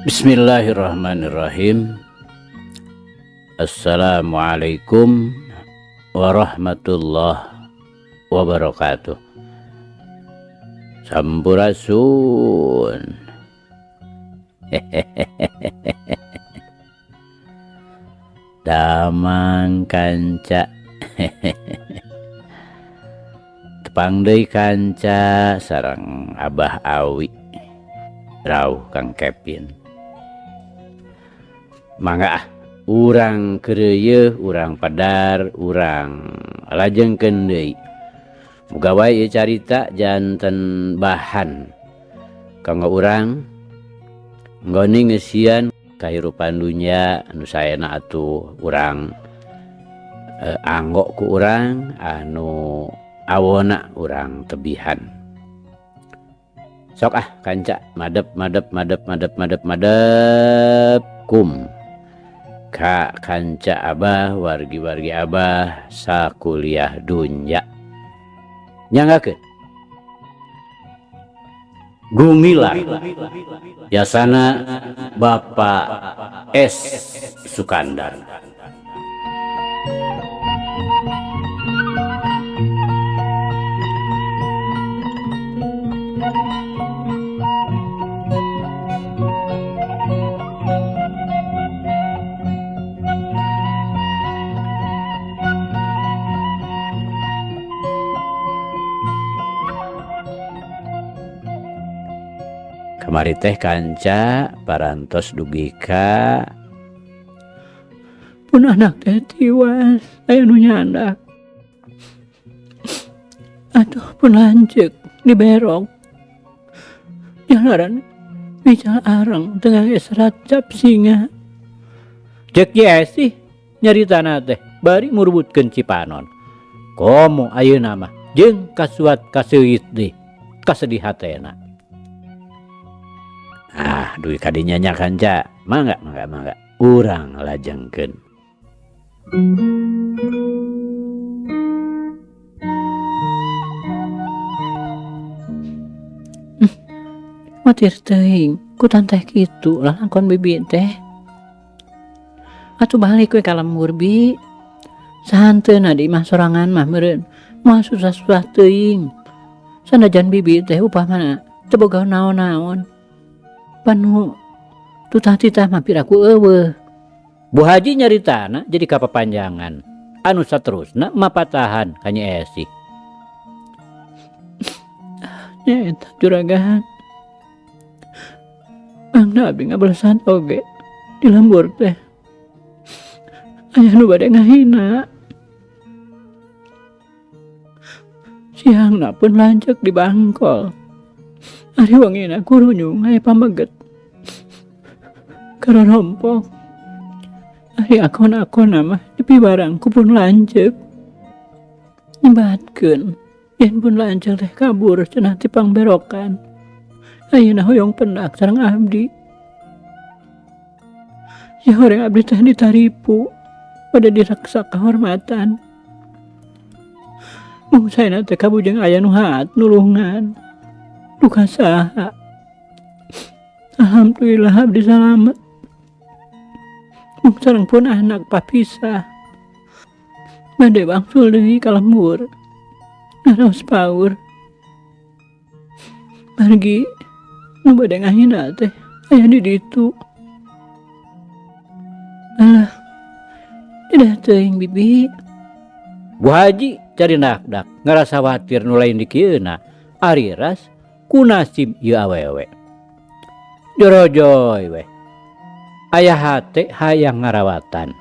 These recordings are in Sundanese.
Bismillahirrahmanirrahim. Assalamualaikum warahmatullahi wabarakatuh. Sampurasun. Damang kanca. Tepang deui kanca sareng Abah Awi. Rauh Kang Kevin. Mangga ah, urang keureuyeun, urang padar, urang lajengkeun deui. Muga wae ieu carita janten bahan kanggo urang nggoni ngeusian kahirupan dunya anu saena atuh urang anggo ku urang anu awona urang tebihan. Sok ah kanca madep madep madep madep madep madep kum ka kanca abah wargi-wargi abah sakuliah dunya. Nyanggakeun Gumilar yasana Bapak S Sukandar. Kamari teh kanca parantos dugi ka pun anak teh tiwas aya nu nyandak. Atuh pun lanceuk diberok. Jalaran bical areng tengah ge serat cap singa. Cek Yesi nyaritana teh bari murbutkeun Cipanon. Komo ayeuna mah jeung kasuat kaseuit deui kasedih hatena. Ah, duit kadinya nya kanca. Mangga, mangga, mangga. Urang lajengkeun. Watir teuing, ku tanteh kitu lalangkon bibi teh. Atuh balik we ka lembur bi. Sahanteuna di imah sorangan mah meureun moal susah-susah teuing. Sanajan bibi teh upamana teu boga naon-naon. Panu tutah-titah mah piraku eueuh. Bu Haji nyaritana jadi kapapanjangan. Anu saterusna mapatahan ka Nyi Esi. Nyaeta juragan. Mangga abdi ngabelesan oge di lembur teh. Aya nu bade ngahina. Siangna pun lanceuk di bangkol. Ari wengina kurunyung aya pameget. Karompok. Ari akon-akon mah nepi barang ku pun lanceuk. Nyebatkeun yen pun lanceuk teh kabur cenah ti pangberokan. Ayeuna hoyong pendak sareng abdi. Ya horeng abdi teh ditaripu pada diraksa kehormatan. Mung saena teh kabujeng aya nu haat nulungan. Duka saha. Alhamdulillah abdi salamet. Mung sareng pun anak papisah. Bade wangsul deui ka lembur. Naraos paur. Margi nu bade ngahina teh aya di ditu. Alah, tidak teuing bibi. Bu Haji cari nakdak ngarasa khawatir nu lain dikieuna. Ari ras ku nasib ieu awewe. Jorojoy weh. Aya hate hayang ngarawatan.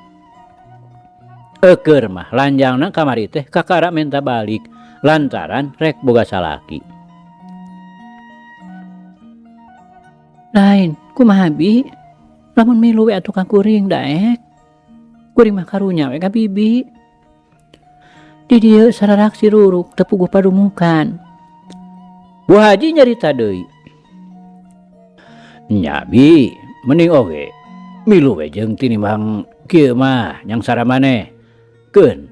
Eukeur mah lanjangna kamari teh kakara minta balik lantaran rek boga salaki. Lain kumaha bi? Lamun milu we atuh ka kuring daek. Kuring mah karunya we ka bibi. Di dieu sararak si ruruk teu puguh padumukan. Bu Haji nyarita deui. Nya bi, mending oge milu we jeung tinimbang kieu mah nyangsara maneh. Keun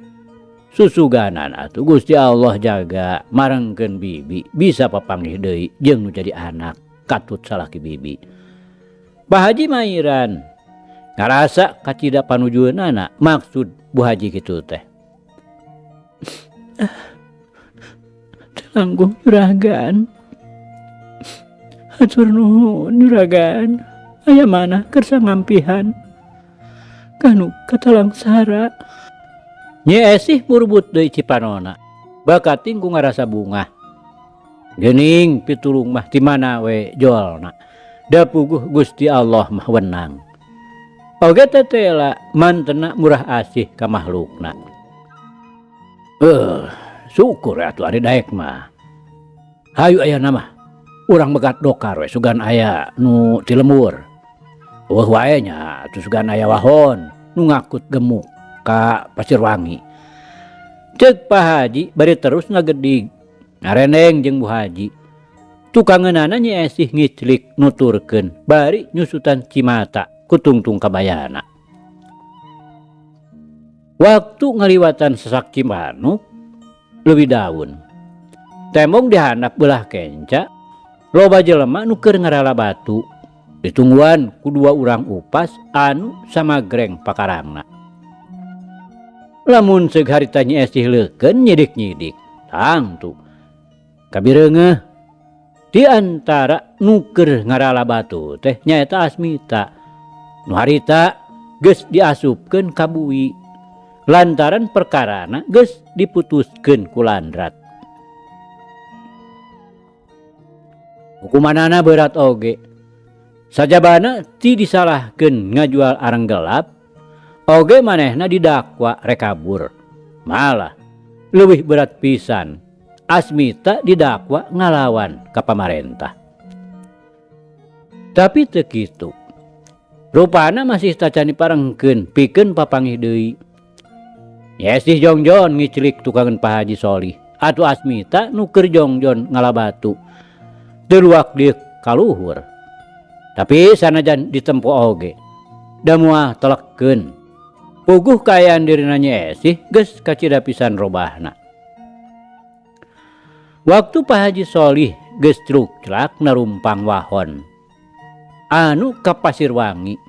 susuganan atuh Gusti Allah jaga marengkeun bibi bisa papanggih deui jeung nu jadi anak katut salaki bibi. Pak Haji Mairan ngarasa kacida panujueunana maksud Bu Haji kitu teh. Teu langgung juragan. Hatur nuhun juragan. Aya manah kersa ngampihan kanu katalangsara. Nyi Esih murbut deui cipanona, bakating ku ngarasa bungah. Geuning pitulung mah ti mana we jolna, da puguh Gusti Allah mah wenang. Oge tetela mantena murah asih ka mahlukna. Syukur atuh ari daek mah. Hayu ayeuna mah urang megat dokar we sugan aya nu ti lembur. Eueuh wae nya atuh sugan aya wahon nu ngakut gemuk ka Pasirwangi. Ceuk Pak Haji bari terus ngagedig ngarendeng jeung Bu Haji. Tukangeunana Nyi Esih ngiclik nuturkeun bari nyusutan cimata ku tungtung kabayana. Waktu ngaliwatan sasak Cimanuk leuwih daun. Tembong dihandap beulah kenca loba jelema nu keur ngarala batu ditungguan ku dua urang upas anu samagreng pakarangna. Lamun seug harita Nyi Esih leukeun nyidik-nyidik tangtu kabireungeuh di antara nu keur ngarala batu teh nyaeta Asmita nu harita geus diasupkeun ka bui lantaran perkarana geus diputuskeun ku landrat. Hukumanana berat oge. Sajabana ti disalahkeun ngajual arang gelap oge manehna didakwa rek kabur. Malah leuwih berat pisan Asmita didakwa ngalawan ka pamarentah. Tapi teu kitu. Rupana masih tacan diparengkeun pikeun papanggih deui. Yesih jongjon ngiclik tukangeun Pak Haji Solih atuh Asmita nu keur jongjon ngala batu. Teu luak dieu kaluhur. Tapi sanajan ditempo oge da moal telekeun. Puguh kaayaan dirina Nyi Esih geus kacida pisan robahna. Waktu Pak Haji Solih geus trukclak narumpang wahon anu ka Pasirwangi.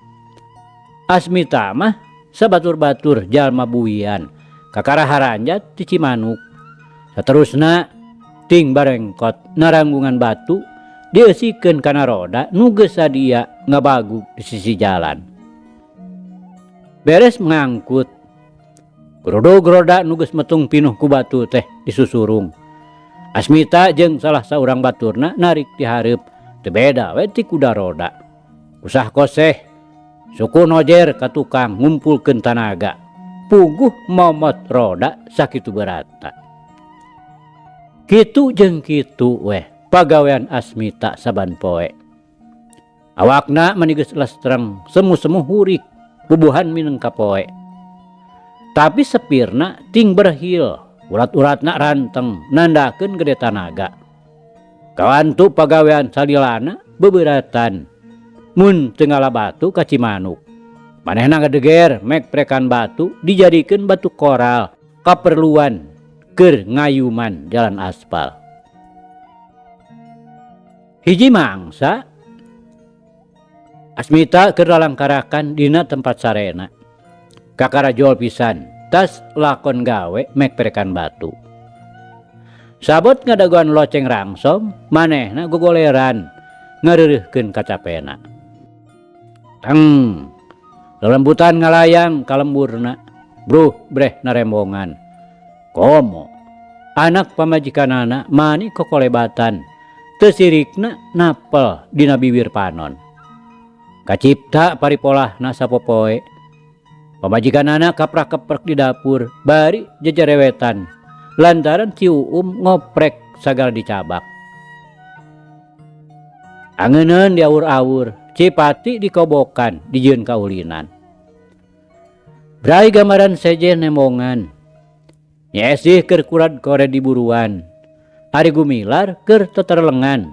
Asmita mah sabatur-batur jalma buian kakara haranjat ti Cimanuk. Saterusna ting barengkot naranggungan batu dieusikeun kana roda nu geus sadia ngabagug di sisi jalan. Beres mengangkut gerudug roda nu geus metung pinuh ku batu teh disusurung. Asmita jeung salah saurang baturna narik ti hareup teu beda we ti kuda roda. Usah koseh suku nojer ka tukang ngumpulkeun tanaga. Puguh momot roda sakitu beratna. Kitu jeung kitu weh pagawean Asmita saban poe. Awakna mani geus lestreng semu-semu hurik bubuhan mineng kapoe. Tapi sepirna ting berhil, urat-uratna ranteng nandakeun gede tanaga. Kawantu pagawean salilana beberatan mun teu ngala batu ka Cimanuk. Manehna ngadeger mek prekan batu dijadikeun batu koral kaperluan keur ngayuman jalan aspal. Hiji mangsa Asmita keur lalangkarakan dina tempat sarena. Kakara jol pisan tas lakon gawe mek prekan batu. Sabot ngadagoan loceng rangsom manehna gogoleran ngareureuhkeun kacapena. Teng lelembutan ngalayang ka lemburna, bruh breh narembongan. Komo anak pamajikanana mani kokolebatan teu sirikna napel dina bibir panon. Kacipta paripolahna sapopoe. Pamajikanana kaprak-keprek di dapur bari jejerewetan lantaran si Uum ngoprek sagala dicabak. Angeuneun diawur-awur, Cipati dikobokan dijieun kaulinan. Brai gambaran sejen nembongan. Nyi Esih keur kurad kore di buruan. Ari Gumilar keur teterlengan.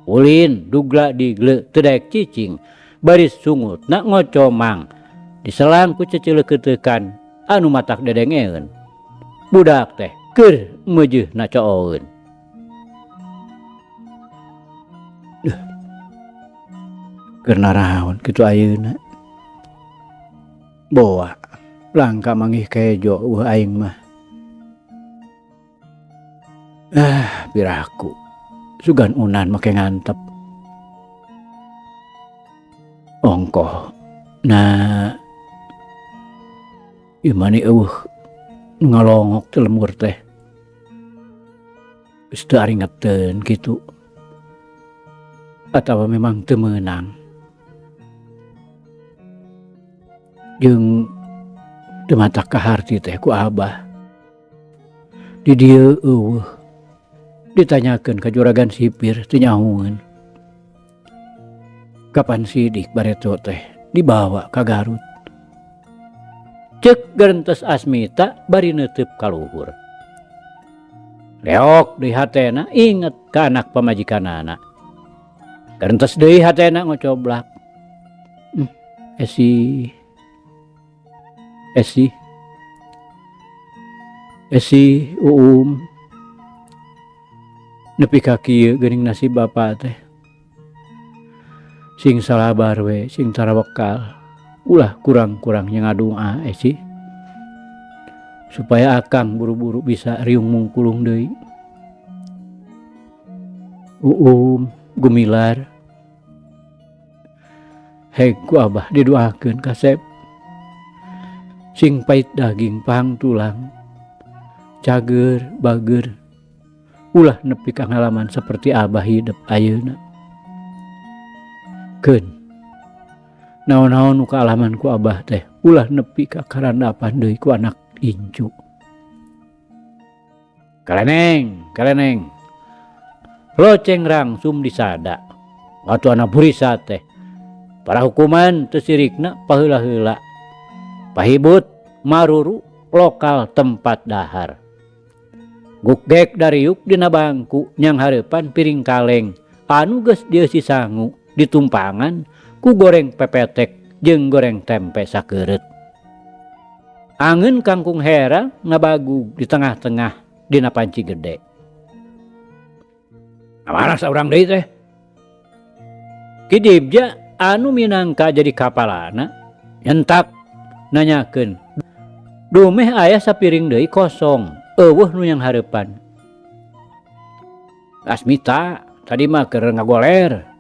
Ulin dugla digle teu daek cicing, baris sungutna ngocomang. Diselang ku ceceuleukeuteukan anu matak dedengeun. Budak teh keur meujeuhna cooeun. Keur naraon kitu ayeuna. Boa langka manggih kejo eueuh aing mah. Ah, piraku sugan unan make ngantep. Ongkoh na ieu mani eueuh nu ngalongok teh lembur teh. Geus teu aringeteun kitu. Atawa memang teu meunang. Jeung teu matak kaharti teh ku abah. Di dieu eueuh ditanyakeun ka juragan sipir teu nyahueun. Kapan sidik bareto teh dibawa ka Garut. Ceuk gerentes Asmita bari neuteub ka luhur. Leok deui hatena inget ka anak pamajikanana. Gerentes deui hatena ngocoblak. Esi. Esi. Esi uum. Nepi ka kieu geuning nasib bapa teh. Sing salabar we, sing tarawekal. Ulah kurang-kurang nya ngadua esi. Supaya akang buru-buru bisa riung mungkulung deui. Uum gumilar. Heg ku abah didoakeun kasep. Sing pait daging pahang tulang. Cager bager. Ulah nepi ka ngalaman seperti abah hidep ayeuna. Keun. Naon-naon nu kaalaman ku abah teh ulah nepi ka karandapan deui ku anak incu. Kaleneng, kaleneng. Loceng rangsum disada. Atuh anak burisa teh. Para hukuman teu sirikna paheula-heula. Pahibut maruru lokal tempat dahar. Gugek dariuk dina bangku nyang hareupan piring kaleng anu geus dieusi sangu ditumpangan ku goreng pepetek jeung goreng tempe sakeureut. Angeun kangkung herang ngabagug di tengah-tengah dina panci gede. Amarah saurang deui teh. Ki Jibja anu minangka jadi kapalana nyentak nanyakeun. Dumeh aya sapiring deui kosong, eueuh nu nyang hareupan. Asmita tadi mah keur ngagoler.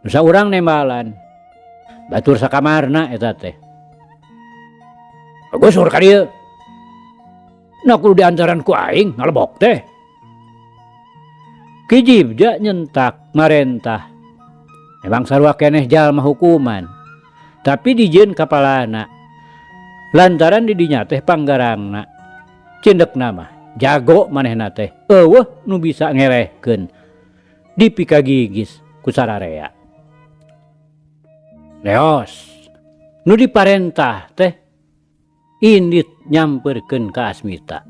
Nu saurang nembalan. Batur sakamarna eta teh. Gusur ka dieu. Nah kudu diantaran ku aing ngalebok teh. Ki Jibja nyentak marentah. Memang sarua keneh jalma hukuman. Tapi dijieun kapalana. Lantaran di dinya teh panggarangna. Cindekna mah jago manehna teh. Eueuh nu bisa ngelehkeun. Dipikagigis ku sararea. Leos nu diparentah teh indit nyamperkeun ka Asmita.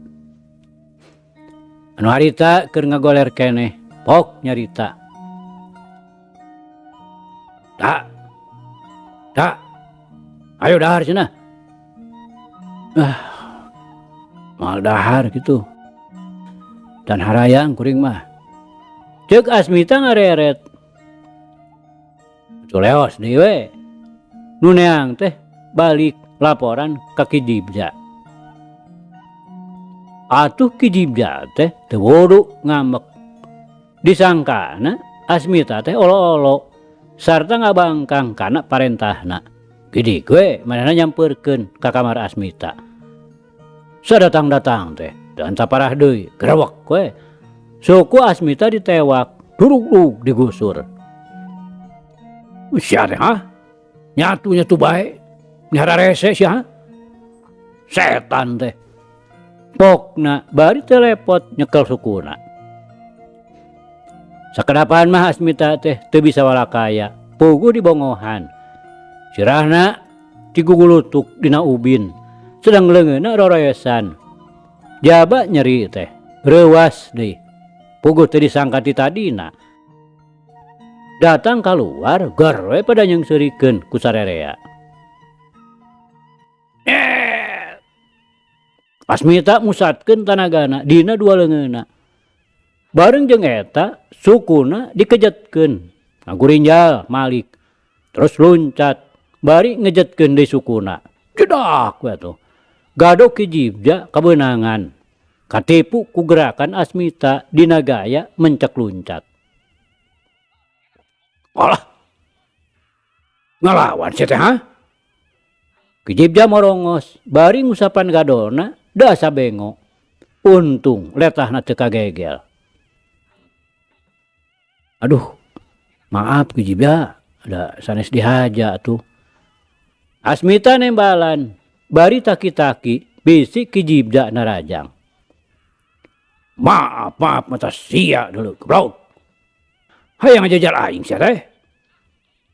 Anu harita keur ngagoler keneh pok nyarita. Tak. Tak. Ayo dahar cenah. Ah. Moal dahar kitu. Dan harayang kuring mah. Ceuk Asmita ngareret. Culeos deui we. Nu neang teh balik laporan ka Ki Jibja. Atuh Ki Jibja teh teu wudu ngambek. Disangkana Asmita teh olo-olo sarta ngabangkang kana parentahna. Gidig we manehna nyampeurkeun ka kamar Asmita. Sadatang-datang teh teu antaparah deui, gerewek we. Suku Asmita ditewak, duruk-duruk digusur. Sia teh hah? Nyatu-nyatu bae. Nyara rese sia. Setan teh. Pokna bari telepot nyekel sukuna. Sakedapan mah Asmita teh teu bisa walakaya, puguh dibongohan. Sirahna digugulutuk dina ubin, sedang leungeunna roroesan. Jaba nyeri teh, reuas deui. Puguh teu disangka ti tadina. Datang kaluar gar we pada nyeungseurikeun ku sarerea. Asmita musatkeun tanagana dina dua leungeunna. Bareng jeung eta sukuna dikejetkeun. Ngagurinjal malik. Terus luncat bari ngejetkeun deui sukuna. Jedak we atuh. Gado Ki Jibja kabeunangan. Katipu ku gerakan Asmita dina gaya mencek luncat. Alah. Ngalawan sia teh ha? Ki Jibja morongos bari ngusapan gadona da asa bengo. Untung letahna teu kagegel. Aduh, maaf Ki Jibja, da sanes dihaja atuh. Asmita nembalan bari taki-taki bisi Ki Jibja narajang. Maaf, maaf mata sia dulu, goblok. Hayang ngajajar aing sia teh.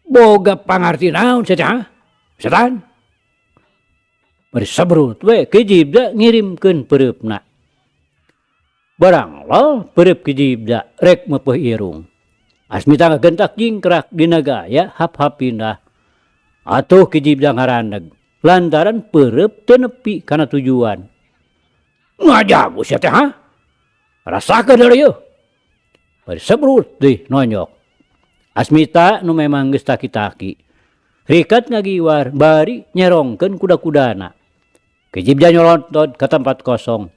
Boga pangarti naon sia teh, ha? Setan. Bari sabrut we Ki Jibja ngirimkeun peureupna. Barang lol peureub Ki Jibja rek meupeuh irung. Asmita ngagentak jingkrak dina gaya hap-hap pindah. Atuh Ki Jibja ngaraneg lantaran peureub teu nepi kana tujuan. Ngajago sia teh, ha? Rasakeun heula yeuh. Bari sebrut deui nonyok. Asmita nu memang geus taki-taki. Rikat ngagiwar bari nyerongkeun kuda-kudana. Ki Jibja nyolontot ka tempat kosong.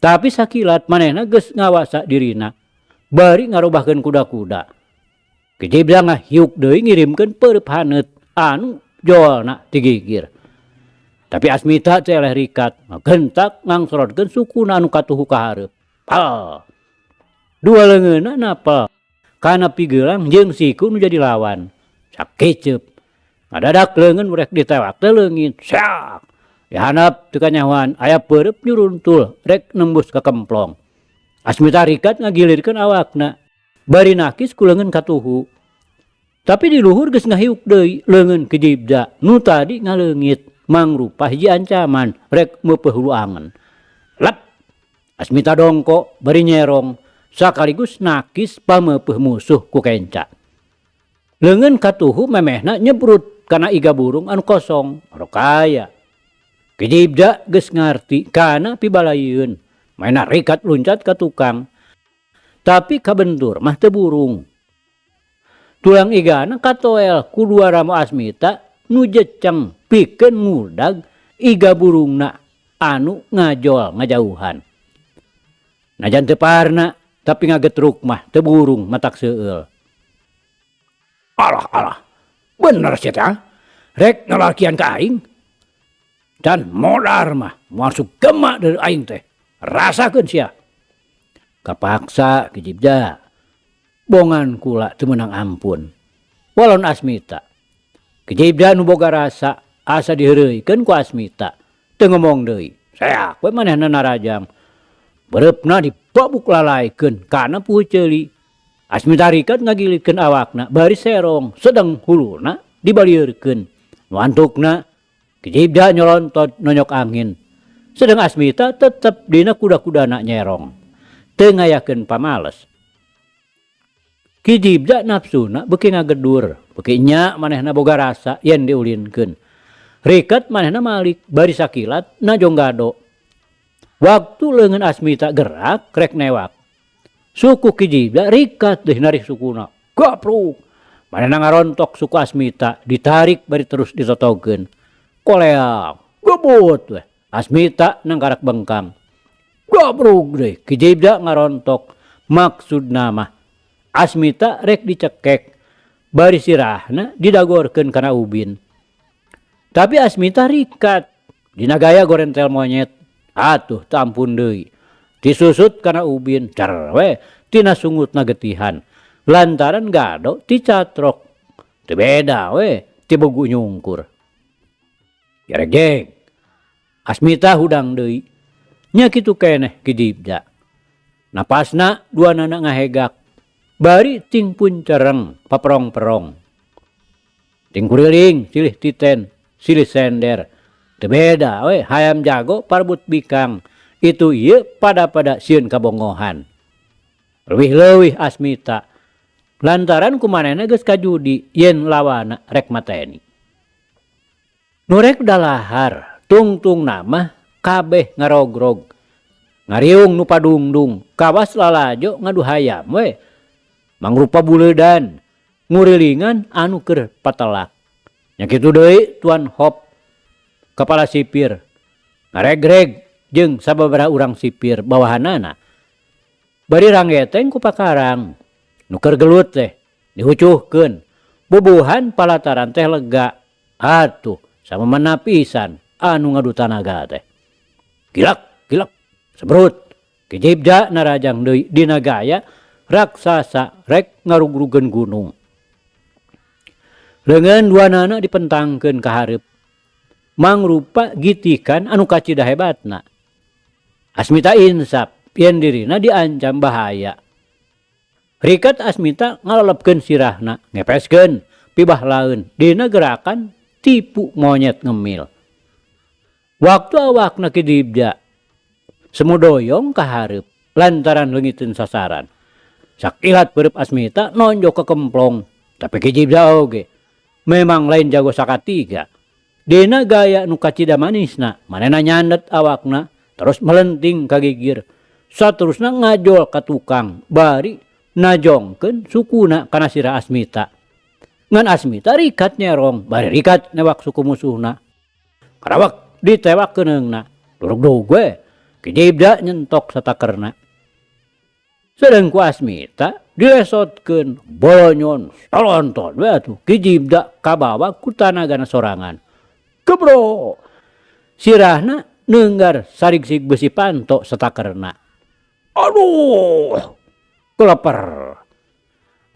Tapi sakilat manehna geus ngawasa dirina. Bari ngarobahkeun kuda-kuda. Ki Jibja ngahiuk deui ngirimkeun peureub haneut anu jolna tigigir. Tapi Asmita teh eleh rikat, ngagentak ngangsrodkeun sukuna anu katuhu ka hareup. Pal. Dua leungeunna napel kana pigelang jeung siku nu jadi lawan. Sakeceup. Ngadadak leungeun rek ditewak teh leungit. Syak. Dihandap teu kanyahoan aya peureub nyuruntul rek nembus ka kemplong. Asmita rikat ngagilirkeun awakna. Bari nakis ku leungeun katuhu. Tapi di luhur geus ngahiuk deui leungeun Ki Jibja nu tadi ngaleungit mangrupa hiji ancaman rek meupeuh hulu angen. Lep. Asmita dongko bari nyerong sakaligus nakis pameupeuh musuh ku kenca. Leungeun katuhu memehna nyebrut kana iga burung anu kosong, rokaya. Ki Jibja geus ngarti kana pibalayieun, maena rikat luncat ka tukang. Tapi kabentur mah teu burung. Tulang igana katoel ku dua ramo Asmita nu jeceng pikeun ngudag iga burungna anu ngajol ngajauhan. Najan teu parna tapi ngagetruk mah teu burung matak seueul. Alah alah, bener sia teh, rek ngalakian ka aing. Dan modar mah masuk gema dari aing teh. Rasakeun sia. Kapaksa Ki Jibja. Bongan kula teu meunang ampun. Walon Asmita. Ki Jibja nu boga rasa asa diheureuykeun ku Asmita. Teu ngomong deui. Seak we manehna narajang. Bereupna dibabuk lalaikeun kana puhu ceuli. Asmita rikat ngagilikeun awakna bari serong sedeng huluna dibalieurkeun. Nu antukna Ki Jibja nyolontot nonyok angin. Sedeng Asmita tetep dina kuda-kudana nyerong. Teu ngayakeun pamales. Ki Jibja nafsuna beuki ngagedur, beuki nya manehna boga rasa yen diulinkeun. Rikat manehna malik bari sakilat najong gado. Waktu leungeun Asmita gerak rek newak. Suku Ki Jibja rikat deh narih sukuna. Gapruk. Manehna ngarontok suku Asmita ditarik bari terus ditotogeun. Koleak, gebut weh. Asmita nangkarak bengkang. Gabruk deh, Ki Jibja ngarontok. Maksudna mah Asmita rek dicekek. Bari sirahna didagorkeun kana ubin. Tapi Asmita rikat. Dina gaya gorentel monyet. Atuh teu ampun deui. Disusut kana ubin, cer we tina sungutna getihan. Lantaran gado ticatrok. Teu beda we ti begu nyungkur. Jaregjeg. Asmita hudang deui. Nya kitu keneh Ki Jibja. Napasna duanana ngahegak. Bari ting puncereng paperong-perong. Ting kuriling silih titen, silih sender. Teu beda we hayam jago parbut bikang. Itu ieu pada-pada sieun kabongohan. Leuwih-leuwih Asmita. Lantaran kumanehna geus kajudi yen lawana rek mateni. Nu rek dalahar tungtung mah kabeh ngarogrog. Ngariung nu padungdung, kawas lalajo ngadu hayam we. Mangrupa buleudan, ngurilingan anu keur patelak. Nya kitu deui Tuan Hop kapala sipir ngaregreg jeung sababaraha urang sipir bawahanana. Bari ranggeteng ku pakarang nu keur gelut teh dihucuhkeun. Bubuhan palataran teh lega atuh samemena pisan anu ngadu tanaga teh. Gilak gilak sebrut kijibja narajang deui dina gaya raksasa rek ngarugrugeun gunung. Leungeun duanana dipentangkeun ka hareup. Mangrupa gitikan anu kacida hebatna. Asmita insap yen dirina diancam bahaya. Rikat Asmita ngalelepkeun sirahna, ngepeskeun pibah laeun dina gerakan tipu monyet ngemil. Waktu awakna kidibja semudoyong ka hareup lantaran leungiteun sasaran. Sakilat beureub Asmita nonjok ke kemplong, tapi kijibja oge memang lain jago sakatiga. Dina gaya nu kacida manisna, manehna nyandet awakna terus melenting ka gigir. Saterusna ngajol ka tukang bari najongkeun sukuna kana sirah Asmita. Ngan Asmita rikat nyerong, bari rikat newak suku musuhna. Karawak ditewak keuneungna, durug-durug we kijibda nyentok satakerna. Sedeng ku Asmita dilesotkeun bolonyon salonton we atuh kijibda kabawa ku tanagana sorangan. Gebro! Sirahna neunggar sarigsig besi panto satakerna. Aduh! Keleper.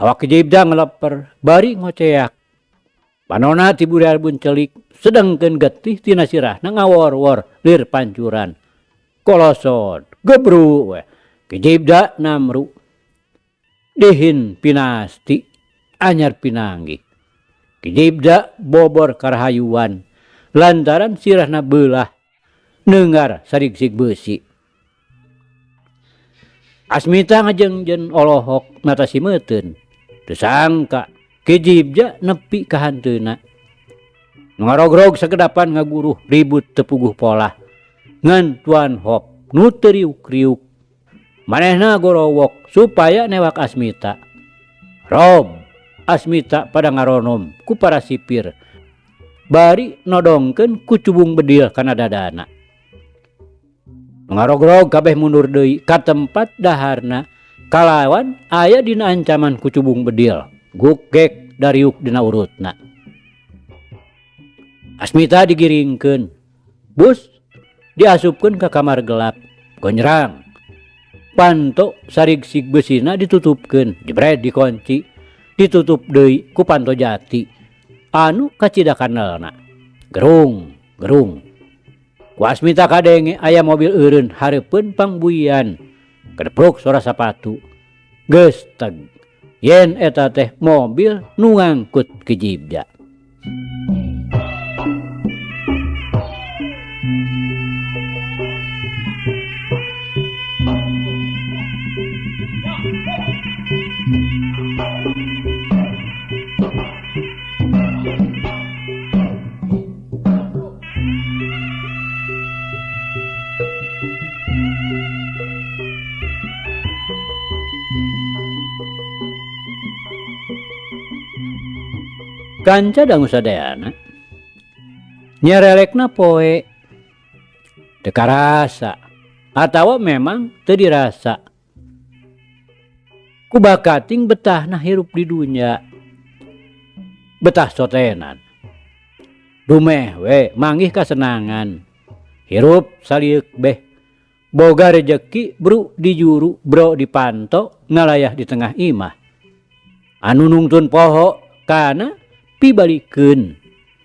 Awak kijibda ngeleper bari ngoceak. Panona tiburial buncelik sedengkeun getih tina sirahna ngawor-wor lir pancuran. Kolosot, gebru we. Kijibda namru. Dihin pinasti anyar pinanggih. Kijibda bobor karahayuan lantaran sirahna beulah neunggar sarigsig beusi. Asmita ngajengjen olohok mata simeuteun. Teu sangka kijibja nepi ka hanteuna. Nu ngarogrog sakedapan ngaguruh ribut teu puguh polah. Ngan Tuan Hop nu teu riuk-riuk. Manehna gorowok supaya newak Asmita. Rob Asmita pada ngaronom ku para sipir. Bari nodongkeun ku cubung bedil kana dadana. Ngarogrog kabeh mundur deui ka tempat daharna kalawan aya dina ancaman ku cubung bedil. Gugek dariuk dina urutna. Asmita digiringkeun. Bus diasupkeun ka kamar gelap. Gonjrang. Panto sarigsig besina ditutupkeun, jebret dikunci, ditutup deui ku panto jati anu kacida kanelna. Gerung, gerung. Ku Asmita kadenge aya mobil eureun hareupeun pangbuian. Kedepruk sora sapatu. Geus teg. Yen eta teh mobil nu ngangkut kijibja. Kanca dangu sadayana nyerelekna poe teu karasa atawa memang teu dirasa. Ku bakating betahna hirup di dunya betah sotenan. Dumeh we manggih kasenangan hirup salieuk beh boga rejeki bru di juru bro di panto ngalayah di tengah imah. Anu nungtun poho kana pibalikeun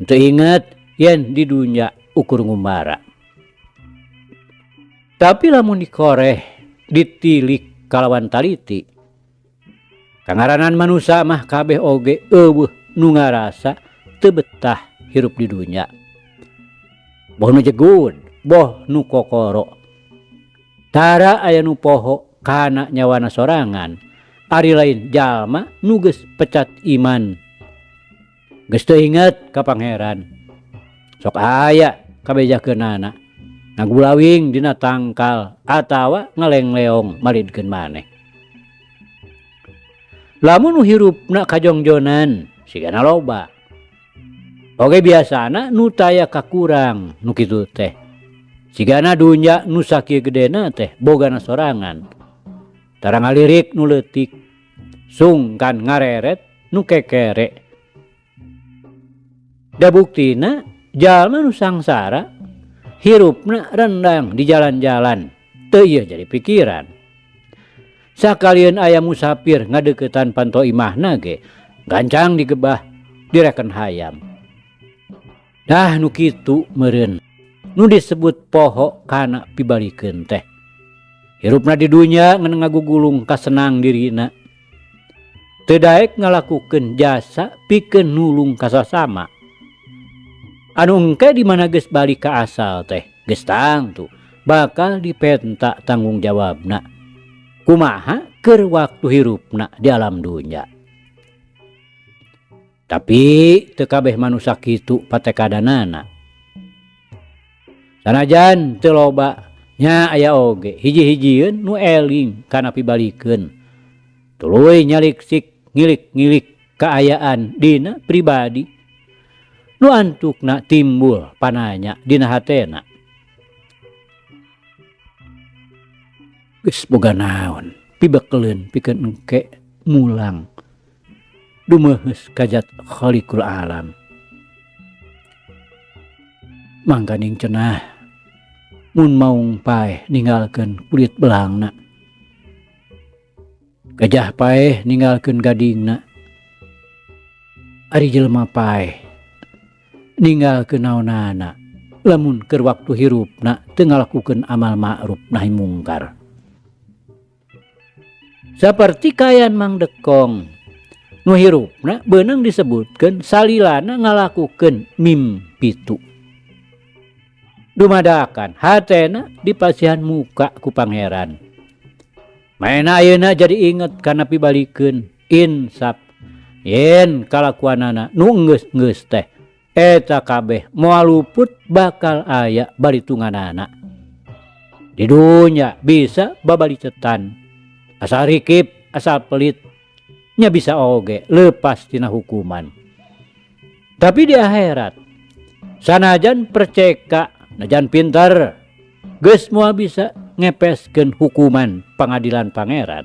teu inget yen di dunya ukur ngumbara. Tapi lamun dikoreh ditilik kalawan taliti kangaranan manusa mah kabeh oge eueuh nu ngarasa teu betah hirup di dunya. Boh nu jegun, boh nu kokoro. Tara aya nu poho kana nyawana sorangan, ari lain jalma nu geus pecat iman. Geus teu inget ka pangeran. Sok aya kabejakeunana ngagulawing dina tangkal atawa ngalengleong malidkeun maneh. Lamun nu hirupna kajongjonan sigana loba. Oge biasana nu taya kakurang nu kitu teh. Sigana dunya nu sakieu gedena teh bogana sorangan. Tara ngalirik nu leutik, sungkan ngareret nu kekere. Da buktina jalma nu sangsara hirupna rendang di jalan-jalan, teu ieu jadi pikiran. Sakalieun aya musafir ngadeuketan panto imahna ge gancang digebah direken hayam. Dah nu kitu meureun nu disebut poho kana pibalikeun teh. Hirupna di dunya ngan ngagugulung kasenang dirina. Teu daek ngalakukeun jasa pikeun nulung ka sasama. Anu engke di mana geus balik ka asal teh geus tangtu bakal dipenta tanggung jawabna. Kumaha keur waktu hirupna di alam dunya. Tapi teu kabeh manusa kitu patekadanana. Sanajan teu loba nya aya oge hiji-hijieun nu eling kana pibalikeun. Tuluy nyaliksik ngilik-ngilik kaayaan dina pribadi nu antukna timbul pananya dina hatena. Geus boga naon pibekeleun pikeun engke mulang dumeuheus ka zat Khaliqul Alam. Mangkaning cenah mun maung paeh ninggalkeun kulit belangna, gajah paeh ninggalkeun gadingna, ari jelema paeh ninggalkeun naonana lamun keur waktu hirupna teu ngalakukeun amal ma'ruf nahi mungkar. Saperti kayan Mang Dekong nu hirupna beunang disebutkeun salilana ngalakukeun mimpitu. Dumadakan hatena dipasihan muka ku pangeran. Maena ayeuna jadi inget kana pibalikeun insaf yen kalakuanana nu enggeus-enggeus teh eta kabeh moal luput bakal aya baritunganana. Di dunya bisa babalicetan asal rikip asal pelit nya bisa oge lepas tina hukuman. Tapi di akhirat sanajan perceka najan pintar geus moal bisa ngepeskeun hukuman pangadilan pangeran.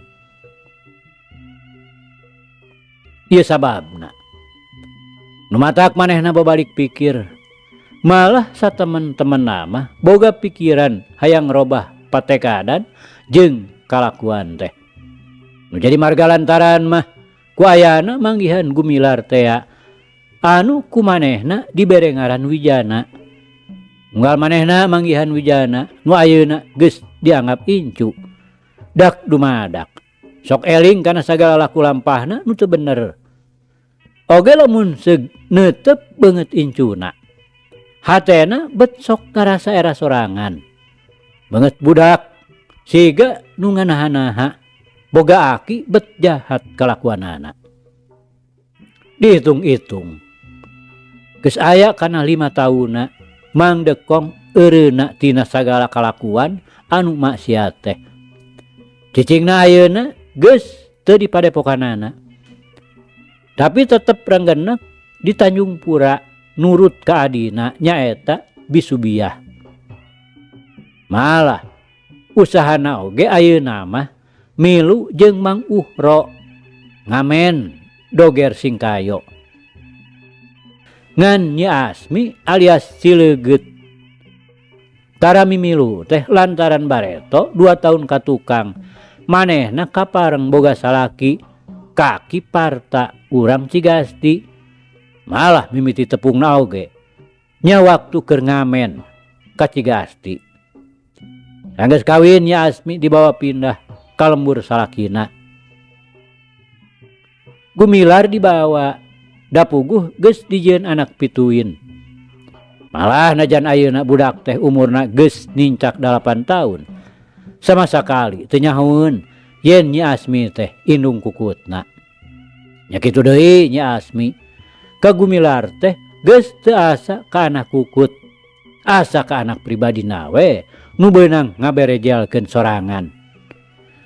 Ieu sababna nu matak manehna babalik pikir, malah satemen-temenna mah boga pikiran hayang robah patekadan jeung kalakuan teh. Nu jadi marga lantaran mah ku ayana manggihan Gumilar tea anu ku manehna dibere ngaran Wijana. Unggal manehna manggihan Wijana nu ayeuna geus dianggap incu. Dak dumadak sok eling kana sagala laku lampahna nu teu bener. Oge lamun seug neuteup beungeut incuna, hatena bet sok ngarasa era sorangan. Beungeut budak siga nu nganaha-naha boga aki bet jahat kalakuanana. Dihitung-hitung geus aya kana 5 taunna Mang Dekong eureuna tina sagala kalakuan anu maksiat teh. Cicingna ayeuna geus teu dipadepokanana. Tapi tetep renggenek di Tanjung Pura nurut ka adina nyaeta Bisubiah. Malah usahana oge ayeuna mah milu jeung Mang Uhro ngamen doger singkayo. Ngan Nyi Asmi alias Cileget tara mimilu teh lantaran bareto 2 tahun ka tukang manehna kapareng boga salaki kaki parta urang Cigasti. Malah mimiti tepungna oge nya waktu keur ngamen ka Cigasti. Sanggeus kawin Nyi Asmi dibawa pindah ka lembur salakina. Gumilar dibawa dapuguh geus dijieun anak pituin. Malah najan ayeuna budak teh umurna geus nincak 8 tahun. Sama sakali teu nyahoeun yen Nyi Asmi teh indung kukutna. Nya kitu deui Nyi Asmi ka Gumilar teh geus teu asa ka anak kukut, asa ka anak pribadina we nu beunang ngaberejelkeun sorangan.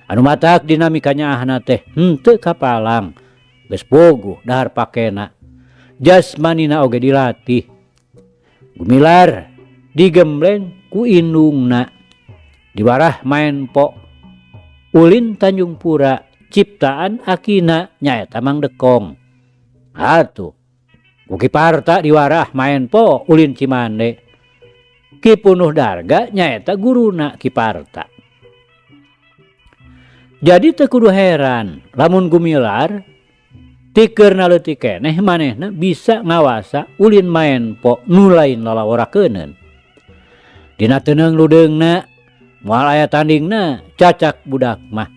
Anu matak dinamika nyaahna teh henteu kapalang, geus puguh dahar pakena. Jasmanina oge dilatih. Gumilar digembleng ku indungna. Diwarah maenpo ulin Tanjungpura ciptaan akina nyaeta Mang Dekong. Atuh ku Ki Parta diwarah maenpo ulin Cimande. Ki Punuh Darga nyaeta guruna Ki Parta. Jadi teu kudu heran lamun Gumilar tikeurna leutik keneh manehna bisa ngawasa ulin maenpo nu lain lalaworakeuneuh. Dina teuneung ludeungna moal aya tandingna cacak budak mah.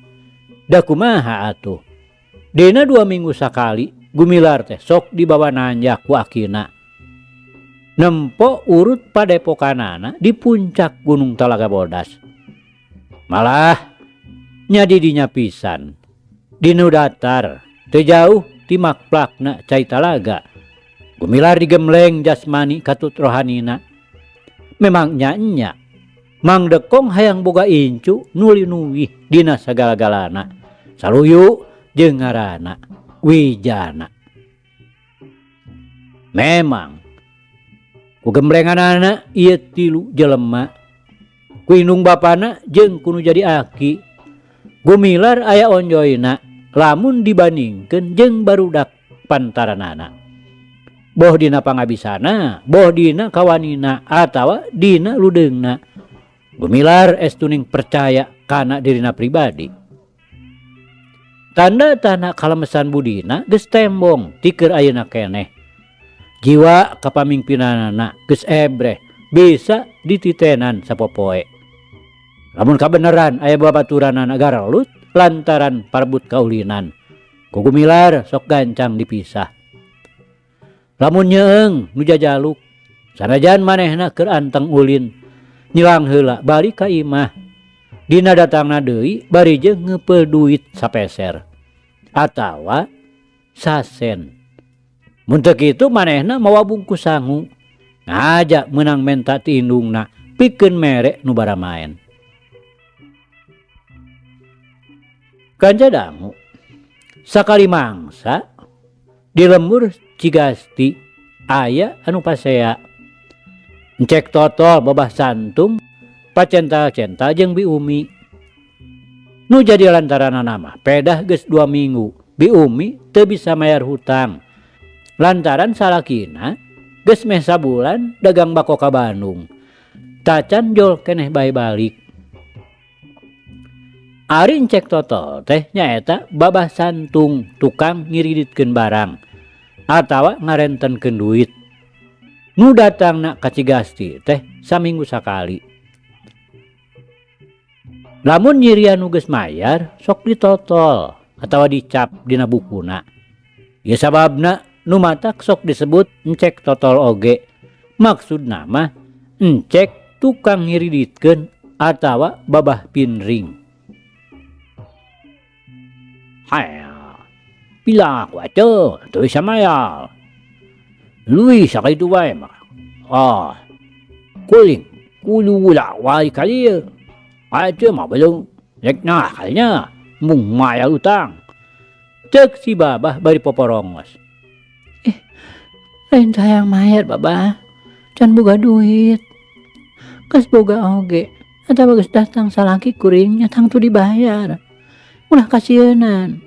Da kumaha atuh. Dina 2 minggu sakali Gumilar teh sok dibawa nanjak ku akina. Nempo urut padepokanana di puncak Gunung Talaga Bodas. Malah nya didinya pisan. Dinu datar teu jauh ti makplakna cai talaga. Gumilar digembleng jasmani katut rohanina. Memang nya-nya Mang Dekong hayang boga incu nuli nuwih dina sagala-galana. Saluyu jeung ngaranna Wijana. Memang ku gemblenganana ieu tilu jelema ku indung bapana jeung ku nu jadi aki. Gumilar aya onjoyna lamun dibandingkeun jeung barudak pantaranana. Boh dina pangabisana, boh dina kawanina atawa dina ludeungna. Gumilar estuning percaya kana dirina pribadi. Tanda-tanda kalemesan budina geus tembong tikeur ayeuna keneh. Jiwa kapamingpinanana geus ebreh bisa dititenan sapopoe. Lamun kabeneran aya babaturanana garalut lantaran parebut kaulinan. Ku Gumilar sok gancang dipisah. Lamun nyeeng nu jajaluk, sanajan manehna keur anteng ulin, nyilang heula balik ka imah. Dina datangna deui bari jeung ngeupeul duit sapeser atawa sasen. Mun teu kitu manehna mawa bungkus sangu, ngaja meunang menta ti indungna pikeun mere nu baramaen. Kanca dangu sakali mangsa di lembur Cigasti aya anu pasea. Encek totol babah santung pacental-cental jeung Bi Umi. Nu jadi lantaranana mah pedah geus 2 minggu Bi Umi teu bisa mayar hutang. Lantaran salakina geus meh sabulan dagang bako ka Bandung. Tacan jol keneh bae balik. Ari encek totol teh nyaeta babah santung tukang ngiriditkeun barang atawa ngarentenkeun duit. Nu datangna ka Cigasti teh saminggu sakali. Lamun nyirian nu geus mayar sok ditotol atawa dicap dina bukuna. Ieu sababna nu matak sok disebut encek totol oge. Maksudna mah encek tukang ngiriditkeun atawa babah pinring. Haya, bilang aku aja, tuh sama ya. Lui sakit itu bae mah. Ah, kuling, kulu lah wai kali ya. Aja mah belum, rek nah kalinya, mung maya utang. Cek si babah bari poporongos. Lain sayang mayar babah, can boga duit. Geus boga oge, atawa geus datang salaki kuring nya tangtu dibayar. Ulah kasieunan.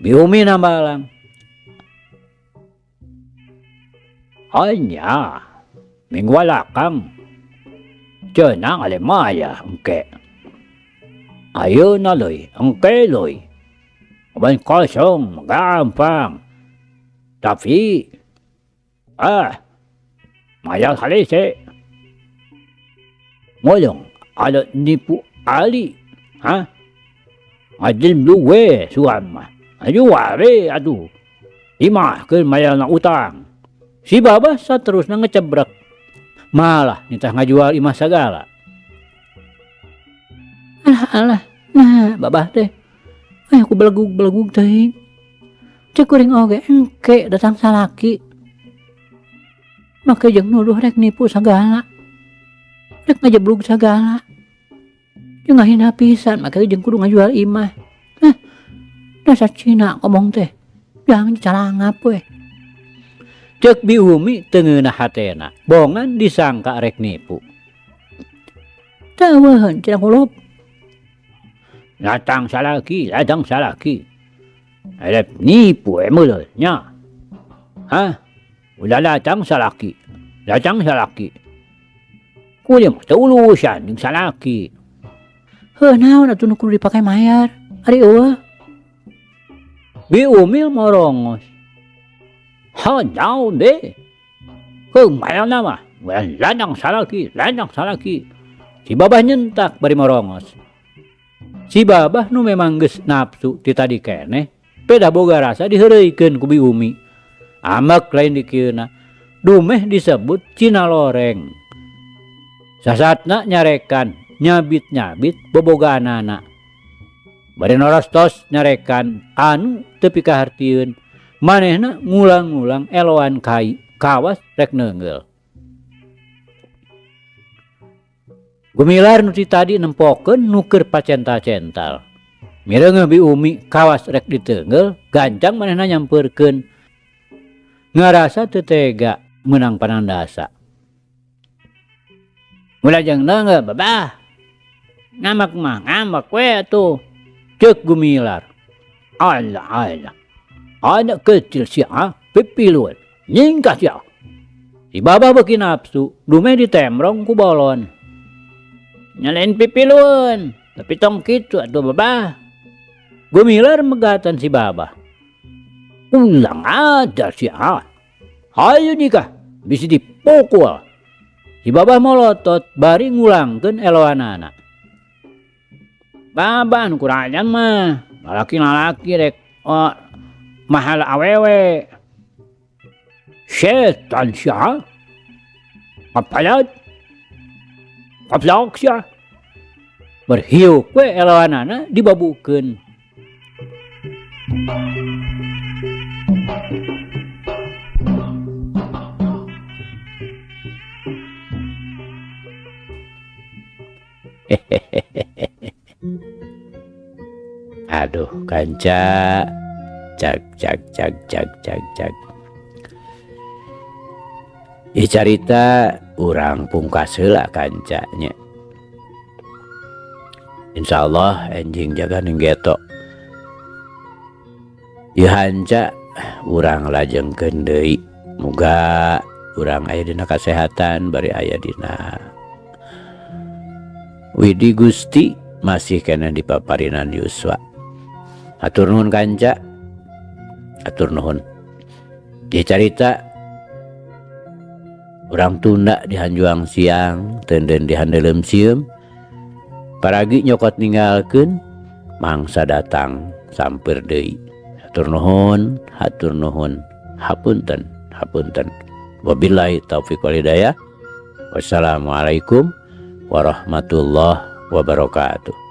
Bi Umi nambalang. Hanya minggu alakang. Cenang ale maya engke. Ayeuna leuy, engke leuy. Ban kosong gampang. Tapi maya halese. Ngolong ala nipu ali. Ha? Adil luwe suam mah. Aduh ware aduh. Imah ke maya na utang. Si babah saterusna ngecebrek. Malah nitah ngajual imah sagala. Alah alah, nah babah teh. Aku belegug-belegug teuing. Cek kuring oge engke datang salaki. Make jeung nuduh rek nipu sagala. Rek ngajeblug sagala. Jeung ngahina pisan make jeung kudu ngajual imah. Hah, dasar Cina ngomong teh. Jangan calangap we. Cek Bi Umi teu ngeunah hatena, bongan disangka rek nipu. Teu eueuheun cenah kulub. Latang salaki, latang salaki. Elep nipu we nya. Hah? Ulah latang salaki, latang salaki. Kuring mah teu urusan jeung salaki. Heuh naon atuh nu kudu dipake mayar, ari eueuh. Bi Umil morongos. Ha naon be? Heuh mayarna mah, ladang salaki, ladang salaki. Si Babah nyentak bari morongos. Si Babah nu memang geus nafsu ti tadi keneh, pedah boga rasa diheureuykeun ku Bi Umi. Amek lain dikieuna, dumeh disebut Cina loreng. Sasatna nyarekan, nyabit-nyabit bobogaanana. Bari norostos nyarekan anu teu pikahartieun, manehna ngulang-ngulang eloan kai, kawas rek neunggeul. Gumilar nu ti tadi nempokeun nu keur pacental-cental. Mireungeuh Bi Umi kawas rek diteunggeul, gancang manehna nyampeurkeun. Ngarasa teu tega meunang panandasa. Ulah jeung neunggeul babah. Ngamek mah ngamek we atuh. Ceuk Gumilar. Alah alah. Anak kecil sia pipiluan. Nyingkah sia. Si Babah beuki nafsu, dumeh ditemrong ku bolon. Nyalain pipiluan, tapi tong kitu atuh Babah. Gumilar megatan si Babah. Ulang ajar sia. Hayu nikah, bisi dipukul. Si Babah molotot bari ngulangkeun eloanana. Babah nu kurang mah, lalaki-lalaki rek oh, mahal awewe. Setan sia. Kapalat. Kaplak sia. Berhiuk we eloanana dibabukeun. Aduh kanca, cag cag cag cag cag cag. Ieu carita urang pungkas heula kanca nya. Insyaallah enjing jaga ning geto. Ieu hanca urang lajengkeun deui. Muga urang aya dina kasehatan bari aya dina Widi Gusti masih keneh di paparinan yuswa. Hatur nuhun kanca. Hatur nuhun. Ieu carita urang tunda di hanjuang siang, teunden di handeuleum sieum. Paragi nyokot ninggalkeun, mangsa datang sampeur deui. Hatur nuhun, hatur nuhun. Hapunten, hapunten. Wabillahi taufiq wal hidayah. Wassalamualaikum warahmatullahi wabarakatuh.